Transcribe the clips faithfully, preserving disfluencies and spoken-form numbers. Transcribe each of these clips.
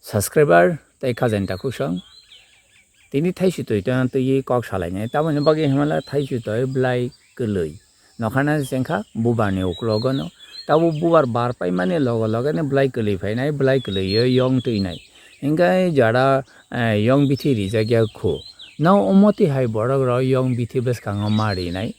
Subscriber tei khajani takhuk song. Tini thaisutwi twi twi kok salainai. Tamoni bagwi hwnla thaisutwi bwlai kwlwi. Nokhana chengkha bubarni uklogo no. Tabo bubar bar paimani logo logo ni bwlai kwlwi phainai, bwlai kwlwi yong twinai. Hinkhe jara, eh, yong bithi rijak ya khu. No omo twi hai borok rok yong bithi bwskango ma rinai.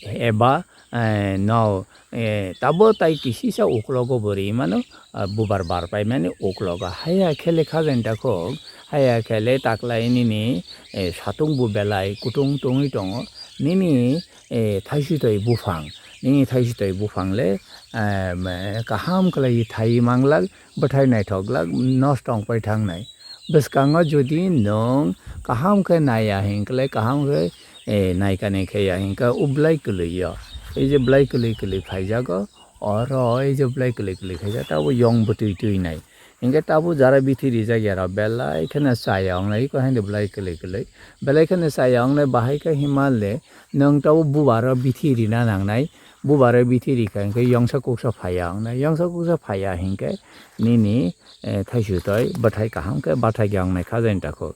Eba, eh, no, eh, tabo tai kisisa uklogo bo ri mano, ah, bubar bar paimani uklogo. Haya khele khajani takhuk, haya khele taklai nini, eh, satung bo belai kutung tungwi tongo. Nini, eh, thaisutwi buphang, nini thaisutwi buphang le, eh, kaham khlai thai manglak, bwthai naithok glak nosto wng pai thangnai. Bwskango jodi nwng kaham khe naiya hinkhe, kaham khe, eh, naikani khe ya hinkhe, o bwlai kwlwi o. Ei je bwlai kwlwi kwlwi phaijago, oro ei je bwlai kwlwi kwlwi khaijak, tabo yong bwtwi twi nai. Hinkhe tabo jara bithi rijak ya rok belai kheno chaya wngnai, iko haino bwlai kwlwi kwlwi. Belai kheno chaya wngnai, bahai khe hima le nwng tabo bubaro bithi rina nangnai. Bubaro bithi rikha hinkhe yongsa kuksa phaiya wngnai. Yongsa kuksa phaiya hinkhe nini, eh, thaisutwi bwthai kaham khe bathai khe wngnai khajani takhuk.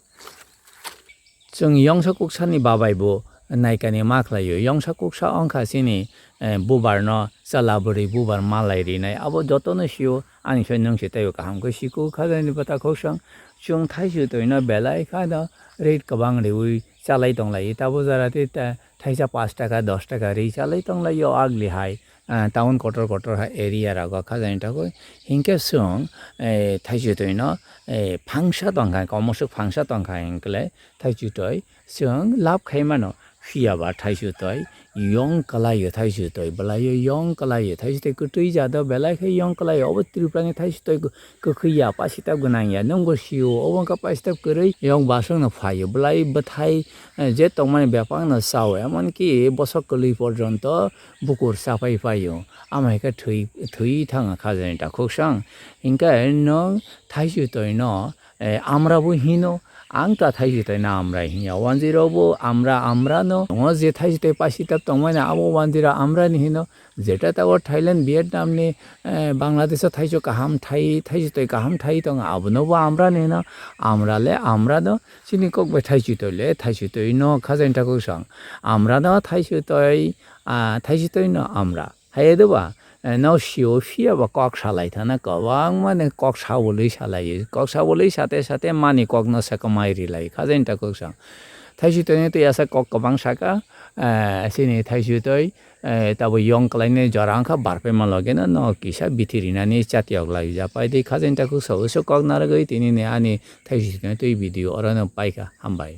Chwng yongsa kuksani babai bo naikani ma khlaio. Yongsa kuksa wngkha chini, eh, bubarno chwla bwrwi bubar malai rinai. Abo jotono sio, ani soi nwng se teibo kaham khe siko khajani bwtakhuk song. Chwng thaisutwino belai khano rate kwbang riwi chalai tonglaio. Tabo jora tei ta-, thaisa pash taka, dos taka ri chalai tonglaio agli hai, ah, town kotor kotor hai area rogo khajani takhuk. Hinkhe chwng, eh, thaisutwino, eh, phangsa tongkha, komoswk phangsa tongkha hinkhe le thaisutwi chwng lab khai mano. Phiya ba thaisutwi yong kwlaio, thaisutwi bwlaio yong kwlaio, thaisutwi kwtwi jado belai khe yong kwlaio. Obo Tripura ni thaisutwi kwkhwi ya, pasitab gwnang ya, nwng bo sio. Obo wngkha pasitab kwrwi, yong baswk no phaio, bwlai bwthai, eh, je tongmani bebak no chao, emon ki bosok kwlwi porjonto bukur chapai paio. Ama hai khe thwi, thwi thangkha khajani takhuk song. Hinkhe nwng thaisutwi no, eh, amra bo hino, ang ta thaisutwi no amra hinya. Wanjwi rok bo amra, amra no. Tongo je thaisutwi pasitab tongmani abo wanjwi rok amra ni hino. Jeta tabok Thailand, Vietnam ni, eh, Bangladesh o thaisu kaham thai, thaisutwi kaham thai tongo, abono bo amra ni hino, amra le amra no, chini kok bai thaisutwi le thaisutwi no khajani takhuk song, amra no thaisutwi, ah, thaisutwi no amra. Hai de ba, eh, no sio phiya ba kok salai thana kwbangma ni kok sabolwi salai, kok sabolwi sate sate mani kok no se kwmai rilai khajani takhuk song. Thaisutwi no tei asa kok kwbang saka, eh, chini thaisutwi, eh, tabo yong kwlainai jora wngkha, barpaima logeno no kisa bithi rinani chatiyok lai ja pai tei khajani takhuk song. Usuk kok narwgwi tini ni ani thaisutwi twi video orono paikha, hambai.